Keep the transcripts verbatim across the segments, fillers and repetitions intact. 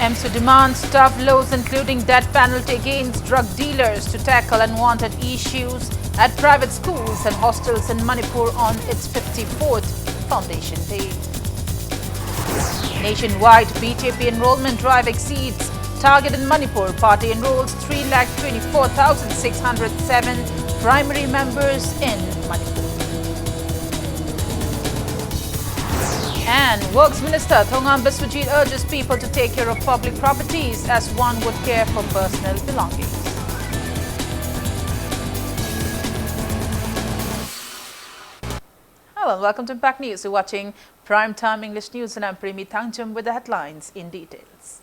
AMSU demands tough laws including death penalty against drug dealers to tackle unwanted issues at private schools and hostels in Manipur on its fifty-fourth Foundation Day. Nationwide, B J P enrollment drive exceeds target in Manipur. Party enrolls three lakh twenty-four thousand six hundred seven primary members in Manipur. And Works Minister Thongam Biswajit urges people to take care of public properties as one would care for personal belongings. Hello and welcome to Impact News. You're watching Prime Time English News and I'm Premi Thangjam with the headlines in details.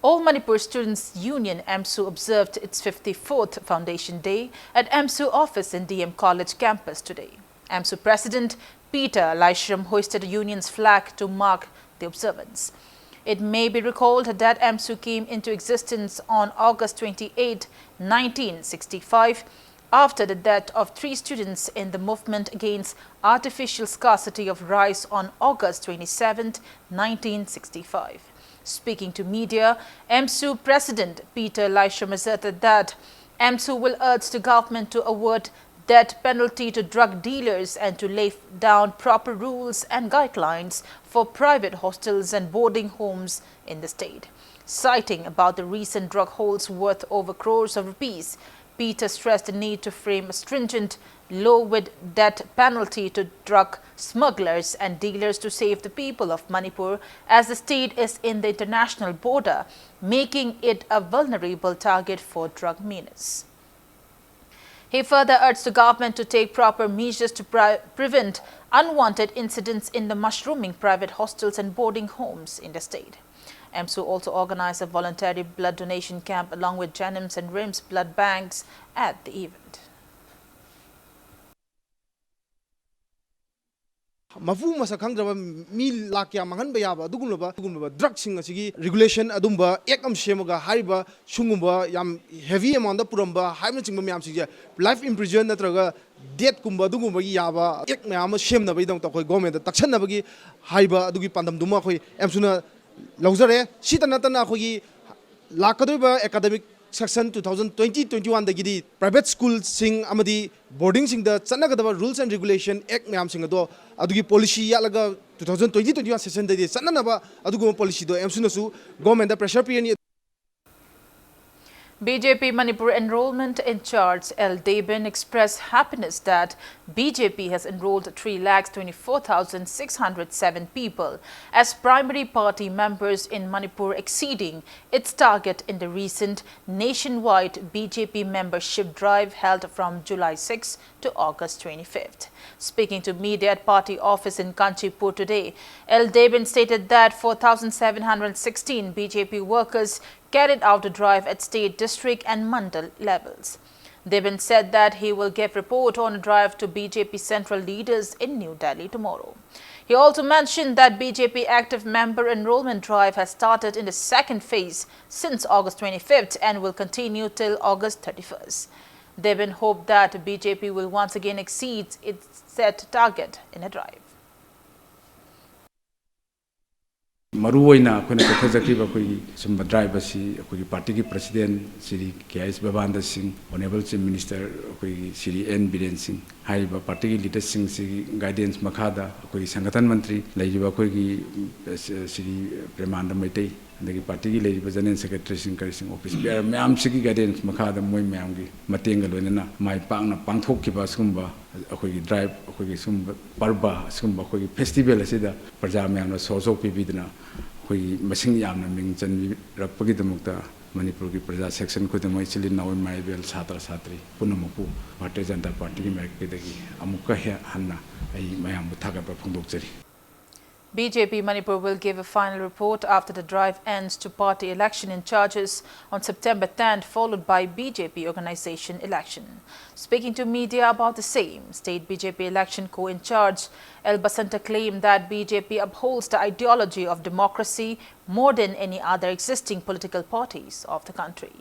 All Manipur Students Union, AMSU, observed its fifty-fourth Foundation Day at AMSU office in D M College campus today. AMSU President Peter Laishram hoisted the union's flag to mark the observance. It may be recalled that AMSU came into existence on August twenty-eighth, nineteen sixty-five, after the death of three students in the movement against artificial scarcity of rice on August twenty-seventh, nineteen sixty-five. Speaking to media, AMSU President Peter Laishram asserted that AMSU will urge the government to award death penalty to drug dealers and to lay down proper rules and guidelines for private hostels and boarding homes in the state. Citing about the recent drug holds worth over crores of rupees, Peter stressed the need to frame a stringent law with death penalty to drug smugglers and dealers to save the people of Manipur, as the state is in the international border, making it a vulnerable target for drug menace. He further urged the government to take proper measures to pre- prevent unwanted incidents in the mushrooming private hostels and boarding homes in the state. AMSU also organized a voluntary blood donation camp along with JNIMS and RIMS blood banks at the event. ꯃꯄꯨ ꯃꯁꯛ ꯈꯪꯗ꯭ꯔꯕ ꯃꯤ ꯂꯥꯛ ꯀꯌꯥ ꯃꯥꯡꯍꯟꯕ ꯌꯥꯕ ꯑꯗꯨꯒꯨꯝꯂꯕ ꯑꯗꯨꯒꯨꯝꯂꯕ ꯗ꯭ꯔꯒꯁꯤꯡ ꯑꯁꯤꯒꯤ regulation ꯑꯗꯨꯝꯕ ꯑꯦꯛ ꯑꯃ ꯁꯦꯝꯃꯒ ꯍꯥꯏꯔꯤꯕ ꯁꯤꯒꯨꯝꯕ ꯌꯥꯝ ꯍꯦꯚꯤ ꯑꯦꯃꯥꯎꯟꯗ ꯄꯨꯔꯝꯕ ꯍꯥꯏꯕꯅꯆꯤꯡꯕ ꯃꯌꯥꯝꯁꯤꯡꯁꯦ ꯂꯥꯏꯐ ꯏꯝꯄ꯭ꯔꯤꯖꯟ ꯅꯠꯇ꯭ꯔꯒ ꯗꯦꯠꯀꯨꯝꯕ ꯑꯗꯨꯒꯨꯝꯕꯒꯤ ꯌꯥꯕ ꯑꯦꯛ ꯃꯌꯥꯝ ꯑꯃ ꯁꯦꯝꯅꯕꯒꯤꯗꯃꯛꯇ ꯑꯩꯈꯣꯏ ꯒꯣꯔꯃꯦꯟꯗ ꯇꯛꯁꯟꯅꯕꯒꯤ ꯍꯥꯏꯕ ꯑꯗꯨꯒꯤ ꯄꯥꯟꯗꯝꯗꯨꯃ ꯑꯩꯈꯣꯏ ꯑꯦꯝꯁꯨꯅ ꯂꯧꯖꯔꯦ꯫ ꯁꯤꯇ ꯅꯠꯇꯅ ꯑꯩꯈꯣꯏꯒꯤ ꯂꯥꯛꯀꯗꯧꯔꯤꯕ academic session two thousand twenty twenty-one ꯗꯒꯤꯗꯤ private school ꯁꯤꯡ ꯑꯃꯗꯤ boarding ꯁꯤꯡꯗ ꯆꯠꯅꯒꯗꯕ rules and regulation act ꯃꯌꯥꯝꯁꯤꯡ ꯑꯗꯣ ꯑꯗꯨꯒꯤ policy ꯌꯥꯠꯂꯒ two thousand twenty twenty-one session ꯗꯗꯤ ꯆꯠꯅꯅꯕ ꯑꯗꯨꯒꯨꯝꯕ policy ꯗꯣ ꯑꯦꯝꯁꯨꯅꯁꯨ government ꯗ pressure ꯄꯤꯔꯅꯤ꯫ B J P Manipur enrollment in charge L Deben expressed happiness that B J P has enrolled three lakh twenty-four thousand six hundred seven people as primary party members in Manipur, exceeding its target in the recent nationwide B J P membership drive held from July sixth to August twenty-fifth. Speaking to media at party office in Kanchipur today, L Deben stated that four thousand seven hundred sixteen B J P workers carried out a drive at state, district and mandal levels. Deben said that he will give report on a drive to B J P central leaders in New Delhi tomorrow. He also mentioned that B J P active member enrollment drive has started in the second phase since August twenty-fifth and will continue till August thirty-first. Deben hoped that B J P will once again exceed its set target in a drive. ꯃꯔꯨ ꯑꯣꯏꯅ ꯑꯩꯈꯣꯏꯅ ꯆꯠꯊꯖꯈꯤꯕ ꯑꯩꯈꯣꯏꯒꯤ ꯁꯨꯝꯕ drive ꯑꯁꯤ ꯑꯩꯈꯣꯏꯒꯤ party ꯒꯤ president Shri ꯀꯦ ꯑꯥꯏ ꯑꯦꯁ ꯕꯕꯥꯟꯗ ꯁꯤꯡ, Honourable Chief Minister ꯑꯩꯈꯣꯏꯒꯤ ꯁ꯭ꯔꯤ ꯑꯦꯟ ꯕꯤꯔꯦꯟ ꯁꯤꯡ ꯍꯥꯏꯔꯤꯕ party ꯒꯤ leader ꯁꯤꯡꯁꯤꯒꯤ guidance ꯃꯈꯥꯗ ꯑꯩꯈꯣꯏꯒꯤ ꯁꯪꯒꯊꯟ ꯃꯟꯇ꯭ꯔꯤ ꯂꯩꯔꯤꯕ ꯑꯩꯈꯣꯏꯒꯤ, ꯑ, ꯁ꯭ꯔꯤ ꯄ꯭ꯔꯦꯃꯥꯅꯟꯗ ꯃꯩꯇꯩ, ꯑꯗꯒꯤ party ꯒꯤ ꯂꯩꯔꯤꯕ general secretary ꯁꯤꯡ, ꯀꯔꯤꯁꯤꯡ, office bearer ꯃꯌꯥꯝꯁꯤꯒꯤ guidance ꯃꯈꯥꯗ ꯃꯣꯏ ꯃꯌꯥꯝꯒꯤ ꯃꯇꯦꯡꯒ ꯂꯣꯏꯅꯅ ꯃꯥꯏ ꯄꯥꯛꯅ ꯄꯥꯡꯊꯣꯛꯈꯤꯕ ꯑꯁꯤꯒꯨꯝꯕ ꯑꯩꯈꯣꯏꯒꯤ drive, ꯑꯩꯈꯣꯏꯒꯤ ꯁꯤꯒꯨꯝꯕ ꯄꯔꯕ, ꯑꯁꯤꯒꯨꯝꯕ ꯑꯩꯈꯣꯏꯒꯤ festival ꯑꯁꯤꯗ ꯄ꯭ꯔꯖꯥ ꯃꯌꯥꯝꯅ ꯁꯣꯁꯣꯛ ꯄꯤꯕꯤꯗꯨꯅ ꯑꯩꯈꯣꯏꯒꯤ ꯃꯁꯤꯡ ꯌꯥꯝꯅ ꯃꯤꯡ ꯆꯟꯕꯤꯔꯛꯄꯒꯤꯗꯃꯛꯇ ꯃꯅꯤꯄꯨꯔꯒꯤ ꯄ꯭ꯔꯖꯥ section ꯈꯨꯗꯤꯡꯃꯛ, ꯏꯆꯤꯜ ꯏꯅꯥꯎ, ꯏꯃꯥ ꯏꯕꯦꯜ, ꯁꯥꯇ꯭ꯔ ꯁꯥꯇ꯭ꯔꯤ ꯄꯨꯝꯅꯃꯛꯄꯨ ꯚꯥꯔꯇꯤꯌ ꯖꯅꯇꯥ ꯄꯥꯔꯇꯤꯒꯤ ꯃꯥꯏꯀꯩꯗꯒꯤ ꯑꯃꯨꯛꯀ ꯍꯦ-, ꯍꯟꯅ ꯑꯩ ꯃꯌꯥꯝꯕꯨ ꯊꯥꯒꯠꯄ ꯐꯣꯡꯗꯣꯛꯆꯔꯤ꯫ B J P Manipur will give a final report after the drive ends to party election in charges on September tenth, followed by B J P organization election. Speaking to media about the same, State B J P election co-in-charge L Basanta claimed that B J P upholds the ideology of democracy, more than any other existing political parties of the country.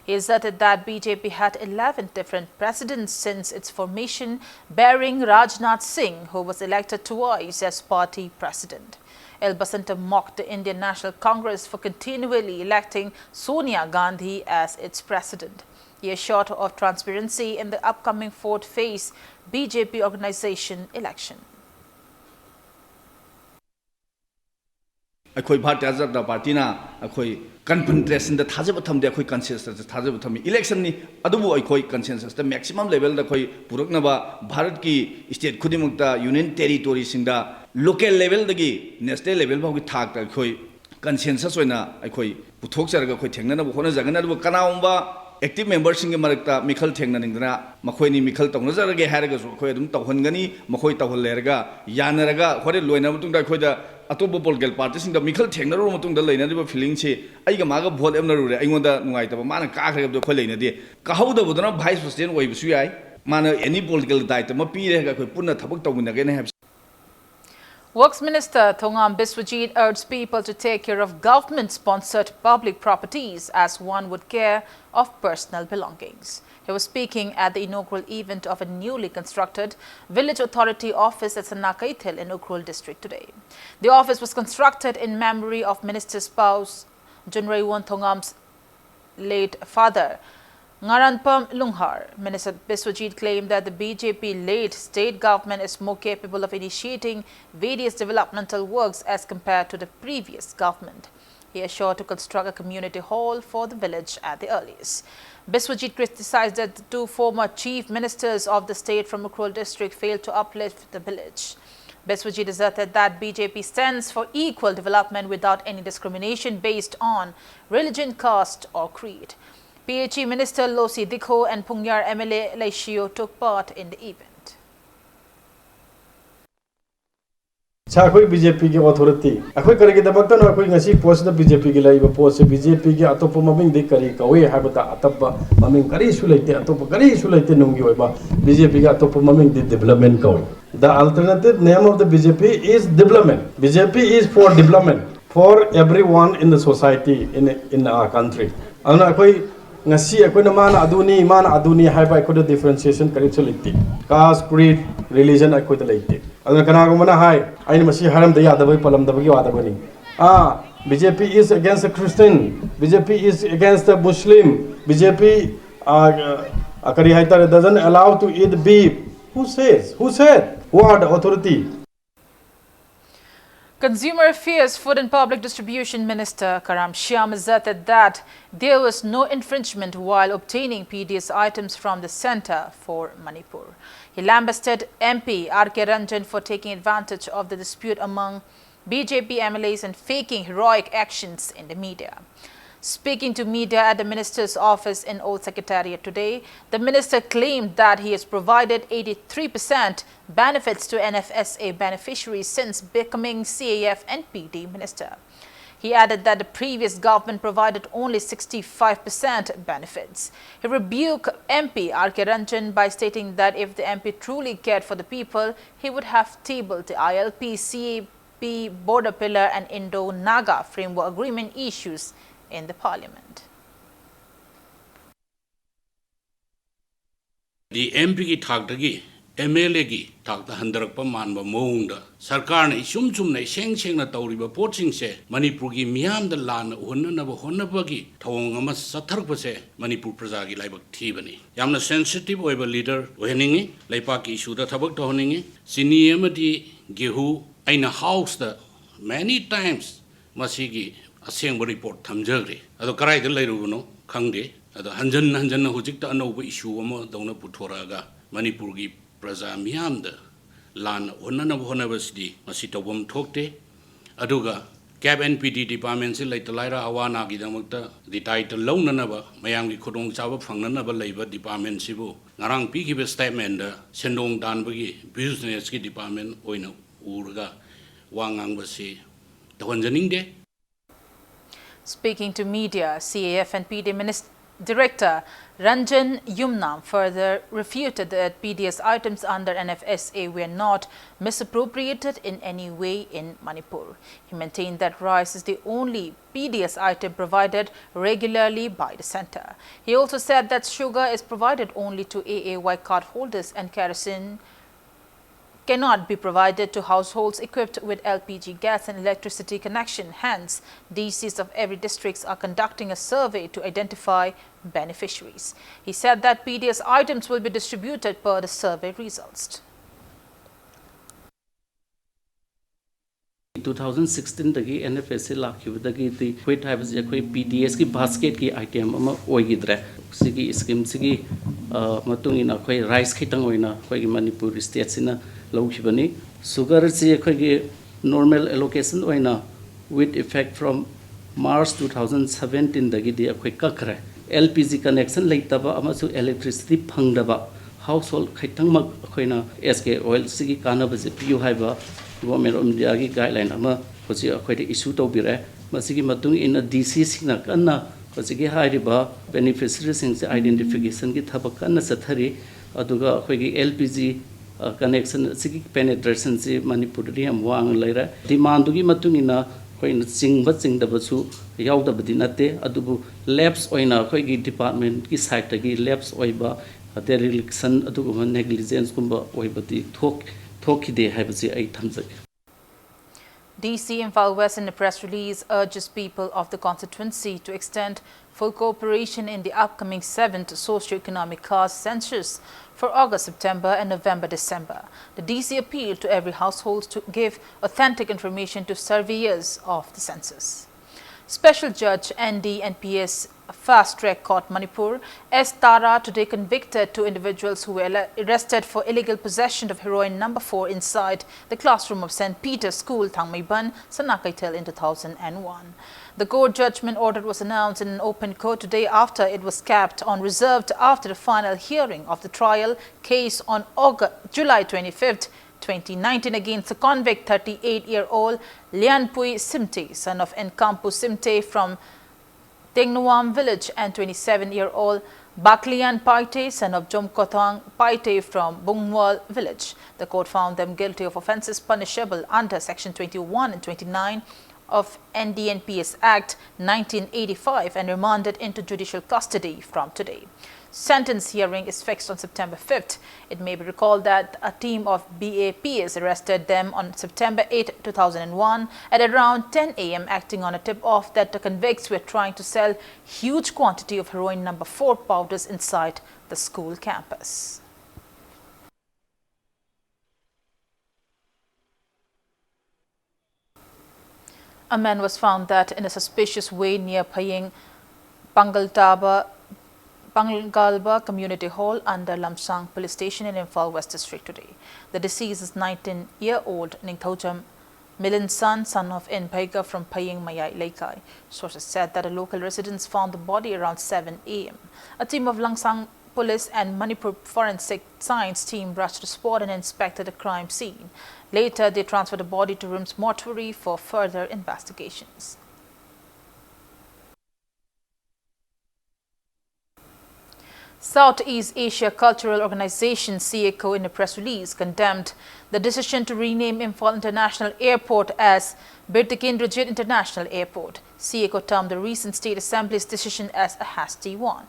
He asserted that B J P had eleven different presidents since its formation, barring Rajnath Singh, who was elected twice as party president. L Basanta mocked the Indian National Congress for continually electing Sonia Gandhi as its president. He assured of transparency in the upcoming fourth phase B J P organization election. ꯑꯩꯈꯣꯏ ꯚꯥꯔꯇꯤꯌ ꯖꯅꯇꯥ ꯄꯥꯔꯇꯤꯅ ꯑꯩꯈꯣꯏ ꯀꯟꯐꯟꯇ꯭ꯔꯦꯁꯟꯗ ꯊꯥꯖꯕ ꯊꯝꯗꯦ, ꯑꯩꯈꯣꯏ ꯀꯟꯁꯦꯟꯁꯁꯇ ꯊꯥꯖꯕ ꯊꯝꯃꯤ꯫ ꯏꯂꯦꯛꯁꯟꯅꯤ, ꯑꯗꯨꯕꯨ ꯑꯩꯈꯣꯏ ꯀꯟꯁꯦꯟꯁꯁꯇ maximum ꯂꯦꯚꯦꯜꯗ ꯑꯩꯈꯣꯏ ꯄꯨꯔꯛꯅꯕ ꯚꯥꯔꯠꯀꯤ ꯁ꯭ꯇꯦꯠ ꯈꯨꯗꯤꯡꯃꯛꯇ, ꯌꯨꯅꯤꯌꯟ ꯇꯦꯔꯤꯇꯣꯔꯤꯁꯤꯡꯗ, ꯂꯣꯀꯦꯜ ꯂꯦꯚꯦꯜꯗꯒꯤ ꯅꯦꯁꯅꯦꯜ ꯂꯦꯚꯦꯜ ꯐꯥꯎꯒꯤ ꯊꯥꯛꯇ ꯑꯩꯈꯣꯏ ꯀꯟꯁꯦꯟꯁꯁ ꯑꯣꯏꯅ ꯑꯩꯈꯣꯏ ꯄꯨꯊꯣꯛꯆꯔꯒ ꯑꯩꯈꯣꯏ ꯊꯦꯡꯅꯅꯕ ꯍꯣꯠꯅꯖꯒꯅꯤ꯫ ꯑꯗꯨꯕꯨ ꯀꯅꯥꯒꯨꯝꯕ ꯑꯦꯛꯇꯤꯚ ꯃꯦꯝꯕꯔꯁꯤꯡꯒꯤ ꯃꯔꯛꯇ ꯃꯤꯈꯜ ꯊꯦꯡꯅꯅꯤꯡꯗꯅ ꯃꯈꯣꯏꯅꯤ ꯃꯤꯈꯜ ꯇꯧꯅꯖꯔꯒꯦ ꯍꯥꯏꯔꯒꯁꯨ ꯑꯩꯈꯣꯏ ꯑꯗꯨꯝ ꯇꯧꯍꯟꯒꯅꯤ꯫ ꯃꯈꯣꯏ ꯇꯧꯍꯜꯂꯦꯔꯒ ꯌꯥꯅꯔꯒ ꯍꯣꯔꯦꯟ ꯂꯣꯏꯅꯔꯕ ꯃꯇꯨꯡꯗ ꯑꯩꯈꯣꯏꯗ ꯑꯇꯣꯞꯄ ꯄꯣꯂꯤꯇꯤꯀꯦꯜ ꯄꯥꯔꯇꯤꯁꯤꯡꯗ ꯃꯤꯈꯜ ꯊꯦꯡꯅꯔꯨꯔꯕ ꯃꯇꯨꯡꯗ ꯂꯩꯅꯔꯤꯕ ꯐꯤꯂꯤꯡꯁꯤ, ꯑꯩꯒ ꯃꯥꯒ ꯚꯣꯠ ꯂꯦꯞꯅꯔꯨꯔꯦ, ꯑꯩꯉꯣꯟꯗ ꯅꯨꯡꯉꯥꯏꯇꯕ, ꯃꯥꯅ ꯀꯥꯈ꯭ꯔꯦ ꯍꯥꯏꯕꯗꯣ ꯑꯩꯈꯣꯏ ꯂꯩꯅꯗꯦ꯫ ꯀꯥꯍꯧꯗꯕꯗꯨꯅ ꯚꯥꯏꯁ ꯄ꯭ꯔꯁꯤꯗꯦꯟ ꯑꯣꯏꯕꯁꯨ ꯌꯥꯏ, ꯃꯥꯅ ꯑꯦꯅꯤ ꯄꯣꯂꯤꯇꯤꯀꯦꯜ ꯗꯥꯏꯠ ꯑꯃ ꯄꯤꯔꯦ ꯍꯥꯏꯔꯒ ꯑꯩꯈꯣꯏ ꯄꯨꯟꯅ ꯊꯕꯛ ꯇꯧꯃꯤꯟꯅꯒꯅꯤ ꯍꯥꯏꯕꯁꯤ꯫ Works Minister Thongam Biswajit urged people to take care of government-sponsored public properties as one would care of personal belongings. He was speaking at the inaugural event of a newly constructed village authority office at Sanakaithel in Ukhrul district today. The office was constructed in memory of Minister's spouse Junreiwon Thongam's late father, Ngaranpam Lunghar. Minister Biswajit claimed that the B J P-led state government is more capable of initiating various developmental works as compared to the previous government. He assured to construct a community hall for the village at the earliest. Biswajit criticized that the two former chief ministers of the state from Ukhrul district failed to uplift the village. Biswajit asserted that B J P stands for equal development without any discrimination based on religion, caste, or creed. P H E Minister Losi Dikho and Phungyar M L A Leishio took part in the event. ꯁꯥꯔ, ꯑꯩꯈꯣꯏ B J ꯄꯤꯒꯤ authority, ꯑꯩꯈꯣꯏ ꯀꯔꯤꯒꯤꯗꯃꯛꯇꯅꯣ ꯑꯩꯈꯣꯏ ꯉꯁꯤ ꯄꯣꯠꯁꯤꯗ B J ꯄꯤꯒꯤ ꯂꯩꯔꯤꯕ ꯄꯣꯠꯁꯤ, B J ꯄꯤꯒꯤ ꯑꯇꯣꯞꯄ ꯃꯃꯤꯡꯗꯤ ꯀꯔꯤ ꯀꯧꯏ ꯍꯥꯏꯕꯗ, ꯑꯇꯣꯞꯄ ꯃꯃꯤꯡ ꯀꯔꯤꯁꯨ ꯂꯩꯇꯦ, ꯑꯇꯣꯞꯄ ꯀꯔꯤꯁꯨ ꯂꯩꯇꯦ꯫ ꯅꯨꯡꯒꯤ ꯑꯣꯏꯕ ꯕꯤ ꯖꯦ ꯄꯤꯒꯤ ꯑꯇꯣꯞꯄ ꯃꯃꯤꯡꯗꯤ development ꯀꯧꯏ꯫ The alternative name of the B J P is development. B J P is for development. for everyone in the society, in, in our country. ꯑꯗꯨꯅ ꯑꯩꯈꯣꯏ ꯉꯁꯤ ꯑꯩꯈꯣꯏꯅ ꯃꯥꯅ ꯑꯗꯨꯅꯤ, ꯃꯥꯅ ꯑꯗꯨꯅꯤ ꯍꯥꯏꯕ ꯑꯩꯈꯣꯏꯗ differentiation ꯀꯔꯤꯁꯨ ꯂꯩꯇꯦ꯫ Caste, creed, religion ꯑꯩꯈꯣꯏꯗ ꯂꯩꯇꯦ꯫ ꯑꯗꯨꯅ ꯀꯅꯥꯒꯨꯝꯕꯅ ꯍꯥꯏ, "ꯑꯩꯅ ꯃꯁꯤ ꯍꯥꯏꯔꯝꯗ ꯌꯥꯗꯕꯒꯤ ꯄꯜꯂꯝꯗꯕꯒꯤ ꯋꯥꯗꯕꯅꯤ"꯫ ꯑꯥ, B J P is against the Christian, B J P is against the Muslim, B J P, uh, uh, ꯀꯔꯤ ꯍꯥꯏꯇꯥꯔꯦ, doesn't allow to eat beef. Who says? Who said? Who are the authority? Consumer Affairs, Food and Public Distribution Minister Karam Shyam asserted that there was no infringement while obtaining P D S items from the centre for Manipur. He lambasted M P R K Ranjan for taking advantage of the dispute among B J P M L As and faking heroic actions in the media. Speaking to media at the minister's office in Old Secretariat today, the minister claimed that he has provided eighty-three percent benefits to N F S A beneficiaries since becoming C A F and P D minister. He added that the previous government provided only sixty-five percent benefits. He rebuked M P R K Ranjan by stating that if the M P truly cared for the people, he would have tabled the I L P, C A P, Border Pillar and Indo-Naga Framework Agreement issues in the parliament. D M ꯄꯤꯒꯤ ꯊꯥꯛꯇꯒꯤ M L ꯑꯦꯒꯤ ꯊꯥꯛꯇ ꯍꯟꯊꯔꯛꯄ ꯃꯥꯟꯕ ꯃꯑꯣꯡꯗ ꯁꯔꯀꯥꯔꯅ ꯏꯆꯨꯝ ꯆꯨꯝꯅ ꯏꯁꯦꯡ ꯁꯦꯡꯅ ꯇꯧꯔꯤꯕ ꯄꯣꯠꯁꯤꯡꯁꯦ ꯃꯅꯤꯄꯨꯔꯒꯤ ꯃꯤꯌꯥꯝꯗ ꯂꯥꯟꯅ ꯎꯍꯟꯅꯅꯕ ꯍꯣꯠꯅꯕꯒꯤ ꯊꯧꯑꯣꯡ ꯑꯃ ꯆꯠꯊꯔꯛꯄꯁꯦ ꯃꯅꯤꯄꯨꯔ ꯄ꯭ꯔꯖꯥꯒꯤ ꯂꯥꯏꯕꯛ ꯊꯤꯕꯅꯤ꯫ ꯌꯥꯝꯅ ꯁꯦꯟꯁꯤꯇꯤꯚ ꯑꯣꯏꯕ ꯂꯤꯗꯔ ꯑꯣꯏꯍꯟꯅꯤꯡꯉꯤ꯫ ꯂꯩꯄꯥꯛꯀꯤ ꯏꯁꯨꯗ ꯊꯕꯛ ꯇꯧꯍꯟꯅꯤꯡꯉꯤ꯫ ꯆꯤꯅꯤ ꯑꯃꯗꯤ ꯒꯦꯍꯨ ꯑꯩꯅ ꯍꯥꯎꯁꯇ many times ꯃꯁꯤꯒꯤ ꯑꯁꯦꯡꯕ ꯔꯤꯄꯣꯔꯠ ꯊꯝꯖꯈ꯭ꯔꯦ꯫ ꯑꯗꯣ ꯀꯗꯥꯏꯗ ꯂꯩꯔꯨꯕꯅꯣ ꯈꯪꯗꯦ꯫ ꯑꯗꯣ ꯍꯟꯖꯟ ꯍꯟꯖꯟꯅ ꯍꯧꯖꯤꯛꯇ ꯑꯅꯧꯕ ꯏꯁꯨ ꯑꯃꯗꯧꯅ ꯄꯨꯊꯣꯔꯛꯑꯒ ꯃꯅꯤꯄꯨꯔꯒꯤ ꯄ꯭ꯔꯖꯥ ꯃꯤꯌꯥꯝꯗ ꯂꯥꯟꯅ ꯑꯣꯟꯅꯅꯕ ꯍꯣꯠꯅꯕꯁꯤꯗꯤ ꯃꯁꯤ ꯇꯧꯐꯝ ꯊꯣꯛꯇꯦ꯫ ꯑꯗꯨꯒ ꯀꯦꯞ ꯑꯦꯟ ꯄꯤ ꯗꯤ ꯗꯤꯄꯥꯔꯠꯃꯦꯟꯁꯤ ꯂꯩꯇ ꯂꯥꯏꯔ ꯑꯋꯥ ꯑꯅꯥꯒꯤꯗꯃꯛꯇ ꯗꯤꯇꯥꯏꯇ ꯂꯧꯅꯅꯕ, ꯃꯌꯥꯝꯒꯤ ꯈꯨꯗꯣꯡꯆꯥꯕ ꯐꯪꯅꯅꯕ ꯂꯩꯕ ꯗꯤꯄꯥꯔꯠꯃꯦꯟꯁꯤꯕꯨ ꯉꯔꯥꯡ ꯄꯤꯈꯤꯕ ꯁ꯭ꯇꯦꯠꯃꯦꯟꯗ ꯁꯦꯟꯗꯣꯡ ꯇꯥꯟꯕꯒꯤ ꯕꯤꯖꯤꯅꯦꯁꯀꯤ ꯗꯤꯄꯥꯔꯠꯃꯦꯟ ꯑꯣꯏꯅ ꯎꯔꯒ ꯋꯥ ꯉꯥꯡꯕꯁꯤ ꯇꯧꯍꯟꯖꯅꯤꯡꯗꯦ꯫ Speaking to media, C A F and P D Minis- Director Ranjan Yumnam further refuted that P D S items under N F S A were not misappropriated in any way in Manipur. He maintained that rice is the only P D S item provided regularly by the center. He also said that sugar is provided only to A A Y card holders and kerosene cannot be provided to households equipped with L P G gas and electricity connection. Hence, D Cs of every districts are conducting a survey to identify beneficiaries. He said that P D S items will be distributed per the survey results. Two thousand sixteen ꯗꯒꯤ N F S A ꯂꯥꯛꯈꯤꯕꯗꯒꯤꯗꯤ wheat ꯍꯥꯏꯕꯁꯤ ꯑꯩꯈꯣꯏ P D S ꯀꯤ basket ꯀꯤ item ꯑꯃ ꯑꯣꯏꯈꯤꯗ꯭ꯔꯦ꯫ ꯁꯤꯒꯤ scheme ꯁꯤꯒꯤ, ꯑ, ꯃꯇꯨꯡ ꯏꯟꯅ ꯑꯩꯈꯣꯏ rice ꯈꯤꯇꯪ ꯑꯣꯏꯅ ꯑꯩꯈꯣꯏꯒꯤ ꯃꯅꯤꯄꯨꯔ state ꯁꯤꯅ ꯂꯧꯈꯤꯕꯅꯤ꯫ Sugar ꯁꯤ ꯑꯩꯈꯣꯏꯒꯤ normal allocation ꯑꯣꯏꯅ with effect from March two thousand seventeen ꯗꯒꯤꯗꯤ ꯑꯩꯈꯣꯏ ꯀꯛꯈ꯭ꯔꯦ꯫ L P G connection ꯂꯩꯇꯕ ꯑꯃꯁꯨꯡ electricity ꯐꯪꯗꯕ household ꯈꯤꯇꯪꯃꯛ ꯑꯩꯈꯣꯏꯅ S K oil ꯁꯤꯒꯤ ꯀꯥꯟꯅꯕꯁꯦ ꯄꯤꯌꯨ ꯍꯥꯏꯕ Government of India ꯒꯤ guideline ꯑꯃ ꯍꯧꯖꯤꯛ ꯑꯩꯈꯣꯏꯗ issue ꯇꯧꯕꯤꯔꯦ꯫ ꯃꯁꯤꯒꯤ ꯃꯇꯨꯡ ꯏꯟꯅ D C ꯁꯤꯡꯅ ꯀꯟꯅ ꯍꯧꯖꯤꯛꯀꯤ ꯍꯥꯏꯔꯤꯕ beneficiary ꯁꯤꯡꯁꯦ identification ꯒꯤ ꯊꯕꯛ ꯀꯟꯅ ꯆꯠꯊꯔꯤ꯫ ꯑꯗꯨꯒ ꯑꯩꯈꯣꯏꯒꯤ L P G, ꯑ, connection ꯑꯁꯤꯒꯤ penetration ꯁꯤ ꯃꯅꯤꯄꯨꯔꯗꯗꯤ ꯌꯥꯝ ꯋꯥꯡꯅ ꯂꯩꯔꯦ꯫ Demand ꯗꯨꯒꯤ ꯃꯇꯨꯡ ꯏꯟꯅ ꯑꯩꯈꯣꯏꯅ ꯆꯤꯡꯕ ꯆꯤꯡꯗꯕꯁꯨ ꯌꯥꯎꯗꯕꯗꯤ ꯅꯠꯇꯦ, ꯑꯗꯨꯕꯨ lapse ꯑꯣꯏꯅ ꯑꯩꯈꯣꯏꯒꯤ department ꯀꯤ side ꯇꯒꯤ lapse ꯑꯣꯏꯕ, dereliction ꯑꯗꯨꯒꯨꯝꯕ negligence ꯀꯨꯝꯕ ꯑꯣꯏꯕꯗꯤ ꯊꯣꯛ-, ꯊꯣꯛꯈꯤꯗꯦ ꯍꯥꯏꯕꯁꯤ ꯑꯩ ꯊꯝꯖꯒꯦ꯫ D C Imphal West in a press release urges people of the constituency to extend full cooperation in the upcoming seventh socio-economic class census for August, September and November, December. The D C appealed to every household to give authentic information to surveyors of the census. Special Judge N D N P S Fast Track Court Manipur, S Tara, today convicted two individuals who were arrested for illegal possession of heroin number four inside the classroom of Saint Peter's School, Thangmeiban, Sanakeithel in two thousand and one. The court judgment order was announced in an open court today after it was kept on reserve after the final hearing of the trial case on August, July twenty-fifth, twenty nineteen against the convict thirty-eight-year-old Lianpui Simte, son of Nkampu Simte from Tengnoam village and twenty-seven-year-old Baklian Paite, son of Jomkotang Paite from Bungwal village. The court found them guilty of offences punishable under Section twenty-one and twenty-nine of N D N P S Act nineteen eighty-five and remanded into judicial custody from today. Sentence hearing is fixed on September fifth. It may be recalled that a team of B A Ps arrested them on September eighth, two thousand one, at around ten a m, acting on a tip-off that the convicts were trying to sell huge quantity of heroin number four powders inside the school campus. A man was found dead in a suspicious way near Phayeng Pangaltaba, Pangalba Community Hall under Lamsang Police Station in Imphal West District today. The deceased is nineteen-year-old Ningthoujam Milinsan, son of N Bhaiga from Phayeng Mayai Leikai. Sources said that a local residents found the body around seven a m. A team of Lamsang Police and Manipur Forensic Science team rushed to the spot and inspected the crime scene. Later, they transferred the body to RIMS mortuary for further investigations. Southeast Asia Cultural Organization, SEACO, in a press release, condemned the decision to rename Imphal International Airport as Bir Tikendrajit International Airport. SEACO termed the recent State Assembly's decision as a hasty one.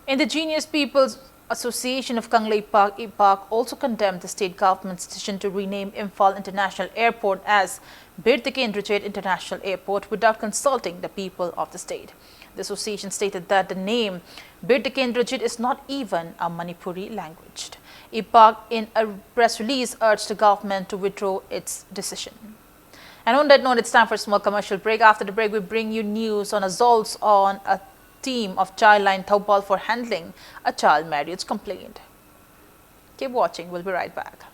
Indigenous Peoples Association of Kangleipak, IPAK, also condemned the state government's decision to rename Imphal International Airport as Bir Tikendrajit International Airport without consulting the people of the state. The association stated that the name Bir Tikendrajit is not even a Manipuri language. IPAK, in a press release, urged the government to withdraw its decision. And on that note, it's time for a small commercial break. After the break, we bring you news on assaults on a team of Childline Thoubal for handling a child marriage complaint. Keep watching. We'll be right back.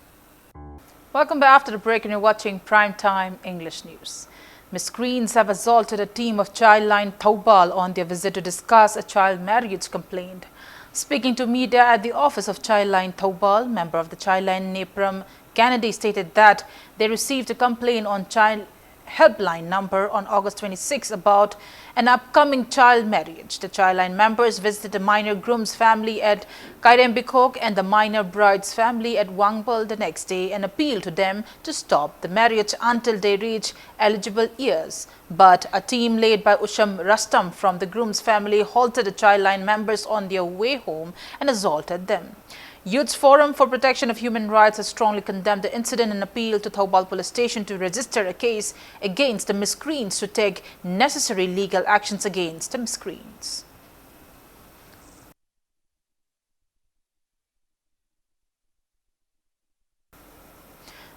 Welcome back after the break, and you're watching Prime Time English News. Miscreants have assaulted a team of Childline Thoubal on their visit to discuss a child marriage complaint. Speaking to media at the office of Childline Thoubal, member of the Childline Nepram Kennedy stated that they received a complaint on child helpline number on August twenty-six about an upcoming child marriage. The childline members visited the minor groom's family at Kairembikhok and the minor bride's family at Wangbal the next day and appealed to them to stop the marriage until they reach eligible years. But a team led by Usham Rustom from the groom's family halted the childline members on their way home and assaulted them. Youth Forum for Protection of Human Rights has strongly condemned the incident and appealed to Thoubal Police Station to register a case against the miscreants to take necessary legal actions against the miscreants.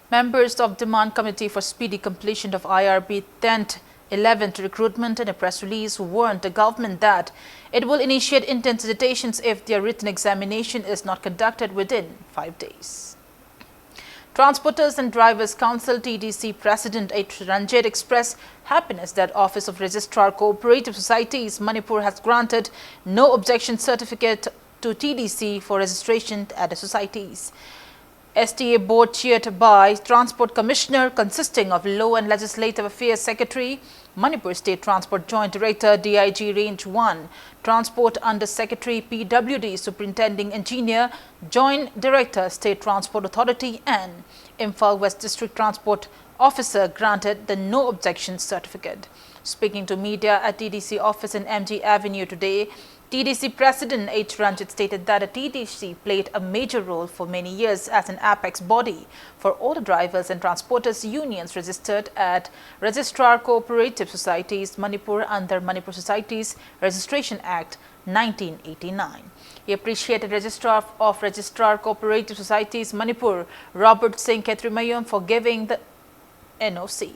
Members of Demand Committee for Speedy Completion of I R B tenth eleventh recruitment in a press release warned the government that it will initiate intense citations if their written examination is not conducted within five days. Transporters and Drivers Council, T D C President H Ranjit expressed happiness that Office of Registrar Cooperative Societies Manipur has granted no objection certificate to T D C for registration at the societies. S T A board chaired by Transport Commissioner, consisting of Law and Legislative Affairs Secretary, Manipur State Transport Joint Director, D I G Range one, Transport Under Secretary, P W D, Superintending Engineer, Joint Director, State Transport Authority, and Imphal West District Transport Officer granted the no objection certificate. Speaking to media at T D C office in M G Avenue today, T D C President H Ranjit stated that the T D C played a major role for many years as an apex body for all the drivers and transporters unions registered at Registrar Cooperative Societies Manipur under Manipur Societies Registration Act nineteen eighty-nine. He appreciated Registrar of Registrar Cooperative Societies Manipur, Robert Singh Khetrimayum, for giving the N O C.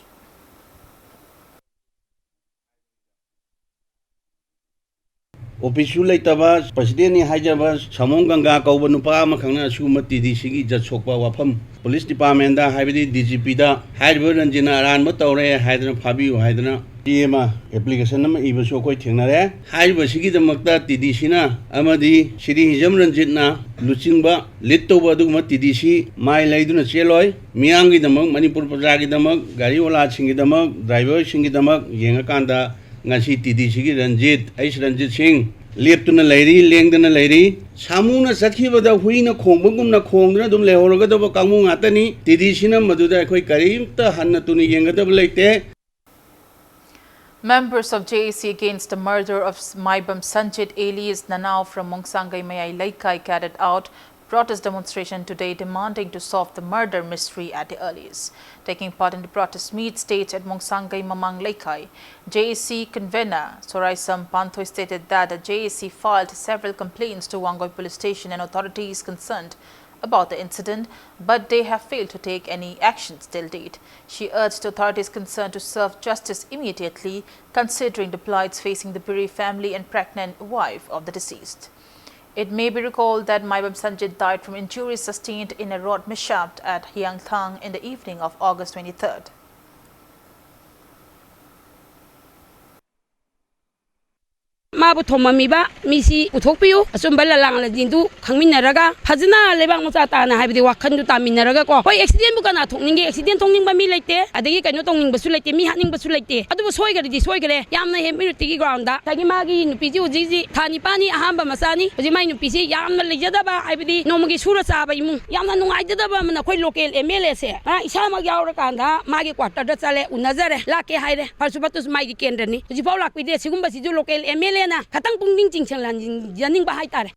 ꯑꯣꯐꯤꯁꯁꯨ ꯂꯩꯇꯕ, ꯄ꯭ꯔꯁꯤꯗꯦꯟꯅꯤ ꯍꯥꯏꯖꯕ ꯁꯥꯃꯣꯡ ꯒꯪꯒꯥ ꯀꯧꯕ ꯅꯨꯄꯥ ꯑꯃꯈꯛꯅ ꯑꯁꯤꯒꯨꯝꯕ T D ꯁꯤꯒꯤ ꯏꯖꯠ ꯁꯣꯛꯄ ꯋꯥꯐꯝ police ꯗꯤꯄꯥꯔꯠꯃꯦꯟꯗ, ꯍꯥꯏꯕꯗꯤ ꯗꯤ ꯖꯤ ꯄꯤꯗ, ꯍꯥꯏꯔꯤꯕ ꯔꯟꯖꯤꯠꯅ ꯑꯔꯥꯟꯕ ꯇꯧꯔꯦ ꯍꯥꯏꯗꯅ ꯐꯥꯕꯤꯌꯨ ꯍꯥꯏꯗꯅ ꯆꯦ ꯑꯃ, ꯑꯦꯄ꯭ꯂꯤꯀꯦꯁꯟ ꯑꯃ ꯏꯕꯁꯨ ꯑꯩꯈꯣꯏ ꯊꯦꯡꯅꯔꯦ꯫ ꯍꯥꯏꯔꯤꯕꯁꯤꯒꯤꯗꯃꯛꯇ ꯇꯤ ꯗꯤ ꯁꯤꯅ ꯑꯃꯗꯤ ꯁ꯭ꯔꯤ ꯍꯤꯖꯝ ꯔꯟꯖꯤꯠꯅ ꯂꯨꯆꯤꯡꯕ, ꯂꯤꯗ ꯇꯧꯕ ꯑꯗꯨꯒꯨꯝꯕ ꯇꯤ ꯗꯤ ꯁꯤ ꯃꯥꯏ ꯂꯩꯗꯨꯅ ꯆꯦꯜꯂꯣꯏ꯫ ꯃꯤꯌꯥꯝꯒꯤꯗꯃꯛ, ꯃꯅꯤꯄꯨꯔ ꯄ꯭ꯔꯖꯥꯒꯤꯗꯃꯛ, ꯒꯥꯔꯤ ꯑꯣꯂꯥꯁꯤꯡꯒꯤꯗꯃꯛ, ꯗ꯭ꯔꯥꯏꯚꯔꯁꯤꯡꯒꯤꯗꯃꯛ ꯌꯦꯡꯉꯀꯥꯟꯗ ꯉꯁꯤ ꯇꯤ ꯗꯤ ꯁꯤꯒꯤ ꯔꯟꯖꯤꯠ, ꯑꯩꯁ ꯔꯟꯖꯤꯠ ꯁꯤꯡ, ꯂꯦꯞꯇꯨꯅ ꯂꯩꯔꯤ, ꯂꯦꯡꯗꯅ ꯂꯩꯔꯤ꯫ ꯁꯥꯃꯨꯅ ꯆꯠꯈꯤꯕꯗ ꯍꯨꯏꯅ ꯈꯣꯡꯕꯒꯨꯝꯅ ꯈꯣꯡꯗꯨꯅ ꯑꯗꯨꯝ ꯂꯩꯍꯧꯔꯒꯗꯕ ꯀꯥꯡꯕꯨ ꯉꯥꯛꯇꯅꯤ꯫ ꯇꯤ ꯗꯤ ꯁꯤꯅ ꯃꯗꯨꯗ ꯑꯩꯈꯣꯏ ꯀꯔꯤꯝꯇ ꯍꯟꯅ ꯇꯨꯅ ꯌꯦꯡꯒꯗꯕ ꯂꯩꯇꯦ꯫ Members of J A C against the murder of Maibam Sanjit alias Nanao from Mongsangei Mayai Leikai carried out protest demonstration today demanding to solve the murder mystery at the earliest. Taking part in the protest meet staged at Mongsangei Mamang Leikai, J A C convener Soraisam Panthoi stated that the J A C filed several complaints to Wangoi Police Station and authorities concerned about the incident, but they have failed to take any actions till date. She urged the authorities concerned to serve justice immediately, considering the plights facing the bereaved family and pregnant wife of the deceased. It may be recalled that Maibam Sanjit died from injuries sustained in a road mishap at Hiangthang in the evening of August twenty-third. ꯃꯥꯕꯨ ꯊꯣꯝꯃꯝꯃꯤꯕ ꯃꯤꯁꯤ ꯄꯨꯊꯣꯛꯄꯤꯌꯨ꯫ ꯑꯆꯨꯝꯕ ꯂꯂꯥꯡꯂꯁꯤꯡꯗꯨ ꯈꯪꯃꯤꯟꯅꯔꯒ ꯐꯖꯅ ꯂꯩꯕꯥꯛ ꯃꯆꯥ ꯇꯥꯅ, ꯍꯥꯏꯕꯗꯤ ꯋꯥꯈꯜꯗꯨ ꯇꯥꯃꯤꯟꯅꯔꯒꯀꯣ꯫ ꯍꯣꯏ, ꯑꯦꯛꯁꯤꯗꯦꯟꯕꯨ ꯀꯅꯥ ꯊꯣꯛꯅꯤꯡꯒꯦ? ꯑꯦꯛꯁꯤꯗꯦꯟ ꯊꯣꯛꯅꯤꯡꯕ ꯃꯤ ꯂꯩꯇꯦ, ꯑꯗꯒꯤ ꯀꯩꯅꯣ ꯇꯧꯅꯤꯡꯕꯁꯨ ꯂꯩꯇꯦ, ꯃꯤ ꯍꯥꯠꯅꯤꯡꯕꯁꯨ ꯂꯩꯇꯦ꯫ ꯑꯗꯨꯕꯨ ꯁꯣꯏꯈ꯭ꯔꯗꯤ ꯁꯣꯏꯈ꯭ꯔꯦ, ꯌꯥꯝꯅ ꯍꯦꯛ ꯃꯤꯔꯨꯠꯇꯤꯒꯤ ꯒ꯭ꯔꯥꯎꯟꯗ꯫ ꯑꯗꯒꯤ ꯃꯥꯒꯤ ꯅꯨꯄꯤꯁꯤ ꯍꯧꯖꯤꯛ ꯍꯧꯖꯤꯛ ꯊꯥ ꯅꯤꯄꯥꯟꯅꯤ ꯑꯍꯥꯟꯕ ꯃꯆꯥꯅꯤ꯫ ꯍꯧꯖꯤꯛ ꯃꯥꯒꯤ ꯅꯨꯄꯤꯁꯤ ꯌꯥꯝꯅ ꯂꯩꯖꯗꯕ, ꯍꯥꯏꯕꯗꯤ ꯅꯣꯡꯃꯒꯤ ꯁꯨꯔ ꯆꯥꯕ ꯏꯃꯨꯡ, ꯌꯥꯝꯅ ꯅꯨꯡꯉꯥꯏꯖꯗꯕ ꯑꯃꯅ ꯑꯩꯈꯣꯏ ꯂꯣꯀꯦꯜ ꯑꯦꯝ ꯑꯦꯜ ꯑꯦꯁꯦ ꯉꯔꯥꯡ ꯏꯁꯥꯃꯛ ꯌꯥꯎꯔꯀꯥꯟꯗ ꯃꯥꯒꯤ ꯀ꯭ꯋꯥꯇꯔꯗ ꯆꯠꯂꯦ, ꯎꯅꯖꯔꯦ, ꯂꯥꯛꯀꯦ ꯍꯥꯏꯔꯦ꯫ ꯐꯔꯁꯨ ꯐꯠꯇ꯭ꯔꯁꯨ ꯃꯥꯒꯤ ꯀꯦꯟꯗ꯭ꯔꯅꯤ꯫ ꯍꯧꯖꯤꯛꯐꯥꯎ ꯂꯥꯛꯄꯤꯗꯦ꯫ ꯁꯤꯒꯨꯝꯕꯁꯤꯁꯨ ꯂꯣꯀꯦꯜ ꯑꯦꯝ ꯑꯦꯜ ꯑꯦꯅ ꯈꯇꯪ ꯄꯨꯛꯅꯤꯡ ꯆꯤꯡꯁꯤꯟꯍꯟꯖꯅꯤꯡꯕ ꯍꯥꯏꯇꯥꯔꯦ꯫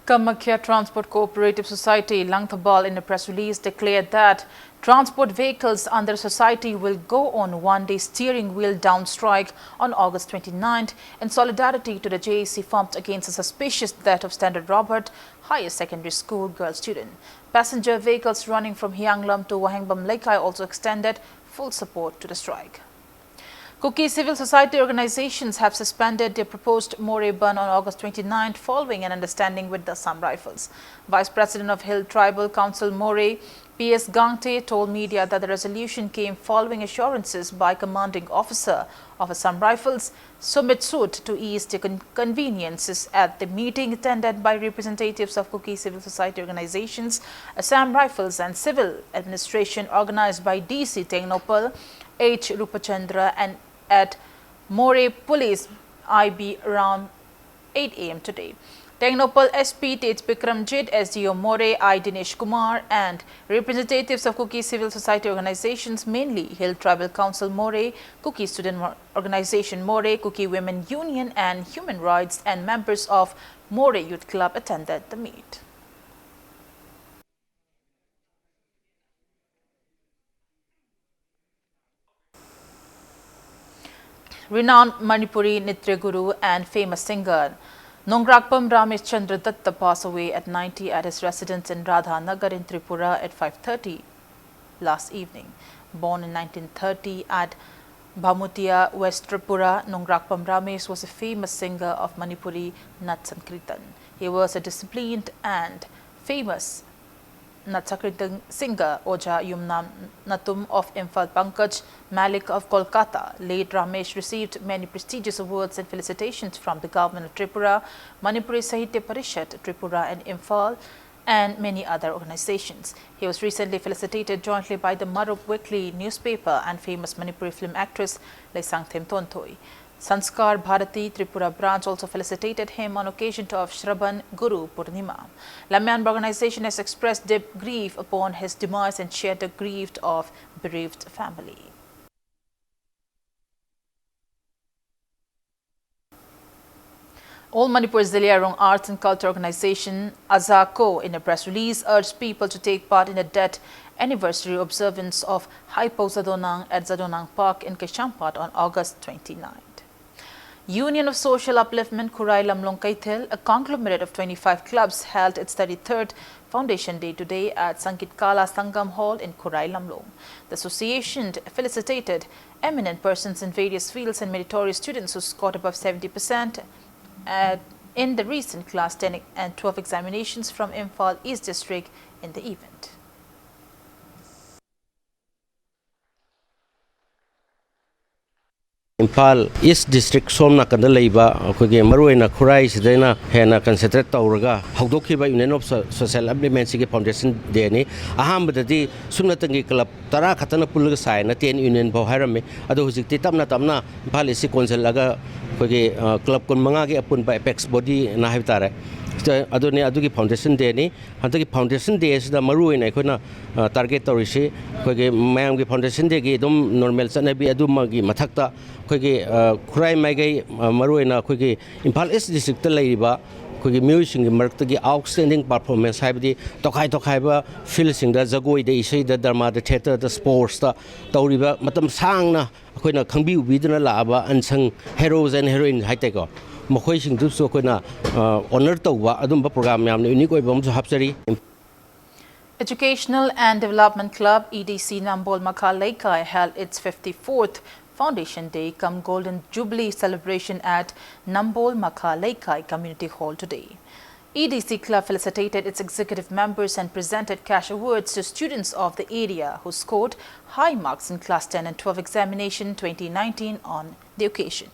Kamakhya Transport Cooperative Society, Langthabal, in a press release declared that transport vehicles under the society will go on one-day steering wheel down strike on August twenty-ninth in solidarity to the J A C formed against the suspicious death of Standard Robert Higher Secondary School girl student. Passenger vehicles running from Hianglam to Wahengbam Leikai also extended full support to the strike. Kuki civil society organizations have suspended their proposed Moreh Bandh on August twenty-ninth following an understanding with the Assam Rifles. Vice President of Hill Tribal Council Moreh, P S Gangte, told media that the resolution came following assurances by commanding officer of Assam Rifles, Sumit Sood, to ease the con-, conveniences at the meeting attended by representatives of Kuki civil society organizations, Assam Rifles and civil administration organized by D C Tengnoupal, H Rupachandra, and at Moreh Police I B around eight A M today. Tengnoupal S P Tej Bikramjit, S D O Moreh I Dinesh Kumar, and representatives of Kuki civil society organizations, mainly Hill Tribal Council Moreh, Kuki Student Mo-, Organization Moreh, Kuki Women Union and Human Rights, and members of Moreh Youth Club attended the meet. Renowned Manipuri Nritya Guru and famous singer Nongrakpam Ramesh Chandra Datta passed away at ninety at his residence in Radhanagar in Tripura at five thirty last evening. Born in nineteen thirty at Bhamutia, West Tripura, Nongrakpam Ramesh was a famous singer of Manipuri Nat Sankirtan. He was a disciplined and famous Nat Sankirtan singer. Oja Yumnam Natum of Imphal, Pankaj Malik of Kolkata, late Ramesh received many prestigious awards and felicitations from the government of Tripura, Manipuri Sahitya Parishad, Tripura and Imphal, and many other organizations. He was recently felicitated jointly by the Marup Weekly newspaper and famous Manipuri film actress Leisang Themtontoi. Sanskar Bharati Tripura branch also felicitated him on occasion of Shraban Guru Purnima. Lamyan organization has expressed deep grief upon his demise and shared the grief of bereaved family. All Manipur Zeliarong Arts and Culture Organization, AZACO, in a press release urged people to take part in the death anniversary observance of Haipo Zadonang at Zadonang Park in Kaisampad on August twenty-ninth. Union of Social Upliftment Khurai Lamlong Keithel, a conglomerate of twenty-five clubs, held its thirty-third Foundation Day today at Sangeet Kala Sangam Hall in Khurai Lamlong. The association felicitated eminent persons in various fields and meritorious students who scored above seventy percent at, in the recent class ten and twelve examinations from Imphal East District in the event. Imphal east district ꯁꯣꯝ ꯅꯥꯀꯟꯗ ꯂꯩꯕ ꯑꯩꯈꯣꯏꯒꯤ ꯃꯔꯨꯑꯣꯏꯅ ꯈꯨꯔꯥꯏꯁꯤꯗ ꯑꯩꯅ ꯍꯦꯟꯅ concentrate ꯇꯧꯔꯒ ꯍꯧꯗꯣꯛꯈꯤꯕ union of social ꯑꯞꯂꯤꯞꯃꯦꯟꯁꯤꯒꯤ foundation ꯗꯦꯅꯤ꯫ ꯑꯍꯥꯟꯕꯗꯗꯤ ꯁꯨꯞꯅꯇꯪꯒꯤ club ꯇꯔꯥ ꯈꯛꯇꯅ ꯄꯨꯜꯂꯒ ꯁꯥꯏꯅ ꯇꯦꯟ ꯌꯨꯅꯤꯌꯟ ꯐꯥꯎ ꯍꯥꯏꯔꯝꯃꯤ꯫ ꯑꯗꯣ ꯍꯧꯖꯤꯛꯇꯤ ꯇꯞꯅ ꯇꯞꯅ ꯏꯝꯐꯥꯜ ꯏꯁꯁꯤ ꯀꯣꯟꯁꯤꯜꯂꯒ ꯑꯩꯈꯣꯏꯒꯤ ꯀ꯭ꯂꯕ ꯀꯨꯟꯃꯉꯥꯒꯤ ꯑꯄꯨꯟꯕ ꯑꯦꯄꯦꯛꯁ ꯕꯣꯗꯤꯅ ꯍꯥꯏꯕ ꯇꯥꯔꯦ꯫ ꯑꯗꯨꯅꯤ ꯑꯗꯨꯒꯤ ꯐꯥꯎꯟꯗꯦꯁꯟ ꯗꯦꯅꯤ꯫ ꯍꯟꯗꯛꯀꯤ ꯐꯥꯎꯟꯗꯦꯁꯟ ꯗꯦ ꯑꯁꯤꯗ ꯃꯔꯨꯑꯣꯏꯅ ꯑꯩꯈꯣꯏꯅ ꯇꯥꯔꯒꯦꯠ ꯇꯧꯔꯤꯁꯤ ꯑꯩꯈꯣꯏꯒꯤ ꯃꯌꯥꯝꯒꯤ ꯐꯥꯎꯟꯗꯦꯁꯟ ꯗꯦꯒꯤ ꯑꯗꯨꯝ ꯅꯣꯔꯃꯦꯜ ꯆꯠꯅꯕꯤ ꯑꯗꯨꯃꯒꯤ ꯃꯊꯛꯇ ꯑꯩꯈꯣꯏꯒꯤ ꯈꯨꯔꯥꯏ ꯃꯥꯏꯀꯩ, ꯃꯔꯨꯑꯣꯏꯅ ꯑꯩꯈꯣꯏꯒꯤ ꯏꯝꯐꯥꯜ ꯏꯁ ꯗꯤꯁꯇ꯭ꯔꯤꯛꯇ ꯂꯩꯔꯤꯕ ꯑꯩꯈꯣꯏꯒꯤ ꯃꯤꯑꯣꯏꯁꯤꯡꯒꯤ ꯃꯔꯛꯇꯒꯤ ꯑꯥꯎꯠꯁ꯭ꯇꯦꯟꯗꯤꯡ ꯄꯔꯐꯣꯔꯃꯦꯟꯁ ꯍꯥꯏꯕꯗꯤ ꯇꯣꯈꯥꯏ ꯇꯣꯈꯥꯏꯕ ꯐꯤꯜꯁꯤꯡꯗ ꯖꯒꯣꯏꯗ, ꯏꯁꯩꯗ, ꯗ꯭ꯔꯃꯥꯗ, ꯊꯤꯌꯦꯇꯔꯗ, ꯁ꯭ꯄꯣꯔꯠꯁꯇ ꯇꯧꯔꯤꯕ ꯃꯇꯝ ꯁꯥꯡꯅ ꯑꯩꯈꯣꯏꯅ ꯈꯪꯕꯤ ꯎꯕꯤꯗꯨꯅ ꯂꯥꯛꯑꯕ unsung heroes and heroine ꯍꯥꯏꯇꯥꯔꯦꯀꯣ, ꯃꯈꯣꯏꯁꯤꯡꯗꯨꯁꯨ ꯑꯩꯈꯣꯏꯅ ꯑꯣꯅꯔ ꯇꯧꯕ ꯑꯗꯨꯝꯕ ꯄ꯭ꯔꯣꯒ꯭ꯔꯥꯝ ꯌꯥꯝꯅ ꯌꯨꯅꯤꯛ ꯑꯣꯏꯕ ꯑꯃꯁꯨ ꯍꯥꯞꯆꯔꯤ꯫ Educational and Development Club, E D C, Nambol Makha Leikai held its fifty-fourth Foundation Day cum Golden Jubilee celebration at Nambol Makha Leikai Community Hall today. E D C Club felicitated its executive members and presented cash awards to students of the area who scored high marks in Class ten and twelve examination twenty nineteen on the occasion.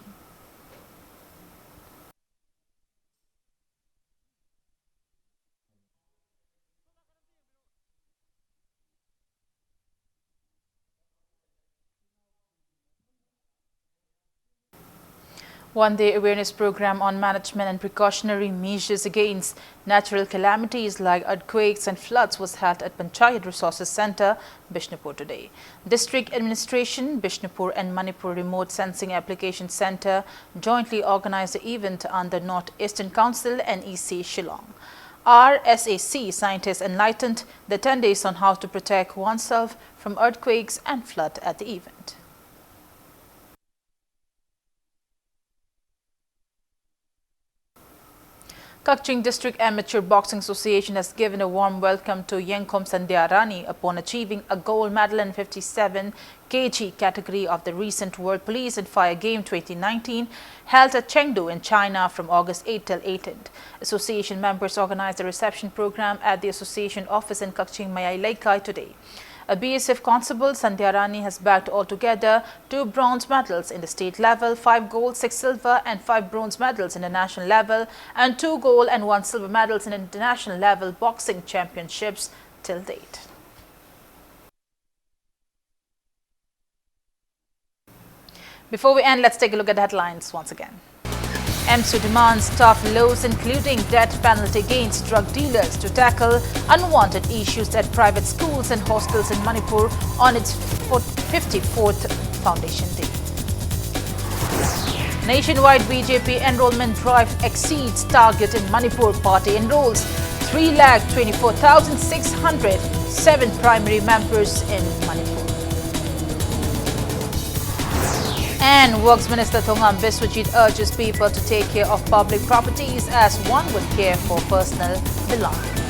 One-day awareness program on management and precautionary measures against natural calamities like earthquakes and floods was held at Panchayat Resources Centre, Bishnupur today. District Administration, Bishnupur and Manipur Remote Sensing Application Centre jointly organized the event under North Eastern Council and E C Shillong. R S A C scientists enlightened the attendees on how to protect oneself from earthquakes and flood at the event. Kakching District Amateur Boxing Association has given a warm welcome to Yengkhom Sandhya Rani upon achieving a gold medal in fifty-seven K G category of the recent World Police and Fire Game twenty nineteen, held at Chengdu in China from August eighth till eighteenth. Association members organized a reception program at the association office in Kakching Mayai Leikai today. A B S F constable, Sandhya Rani has bagged altogether two bronze medals in the state level, five gold, six silver, and five bronze medals in the national level, and two gold and one silver medals in international level boxing championships till date. Before we end, let's take a look at the headlines once again. AMSU demands tough laws, including death penalty against drug dealers, to tackle unwanted issues at private schools and hostels in Manipur on its fifty-fourth Foundation Day. Nationwide B J P enrollment drive exceeds target in Manipur. Party enrolls three lakh twenty-four thousand six hundred seven primary members in Manipur. And Works Minister Thongam Biswajit urges people to take care of public properties as one would care for personal belongings.